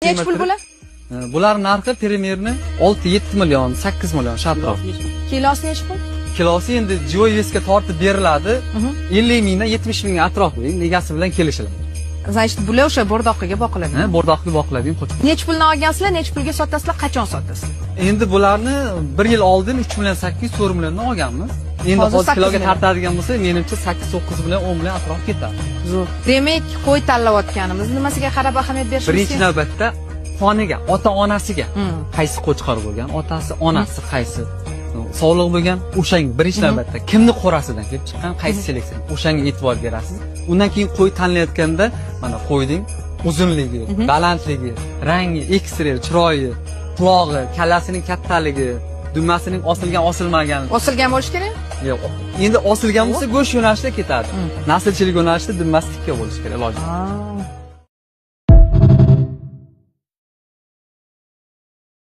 Nechi pul bular? Bular narxi примерно 6-7 million, 8 million shu atrof. Kilosi nechi pul? Kilosi endi живой вес ga tortib beriladi. 50 mingdan 70 ming atrofi egasi bilan kelishiladi. Значит, bular o'sha bo'rdoqiga boqiladi. Ha, bo'rdoqli boqiladigan qo'chqor. Nechi puldan olgansizlar, nechi pulga sotasizlar, qachon sotasizlar? Endi bularni bir yil oldin 3 million 800, 4 milliondan olganmiz. Endi Hozir hozir 8 kiloga million. Tortadigan bo'lsa, menimcha 8-9 million, 10 million atrof ketadi. Zo'r. Demak, qo'y tanlayotganimiz nimasiga qarab ahamiyat berishimiz Birinchi kerak? navbatda qoniga, ota onasiga qaysi qo'chqor bo'lgan, otasi, onasi qaysi sog'liq bo'lgan, o'shanga birinchi navbatda kimni qo'rasidan kelib chiqqan, qaysi seleksiya, o'shanga e'tibor berasiz. Undan keyin qo'y tanlayotganda mana qo'yning uzunligi, balandligi, rangi, eksteryer, chiroyi, qulog'i, kallasining kattaligi, dumbasining osilgan, osilmagan. Osilgan bo'lishi kerak? Yo'q, endi osilgan bo'lsa, go'sht yo'nalishida ketadi. Naslchilik yo'nalishida dumbasi tikka bo'lishi kerak, iloji.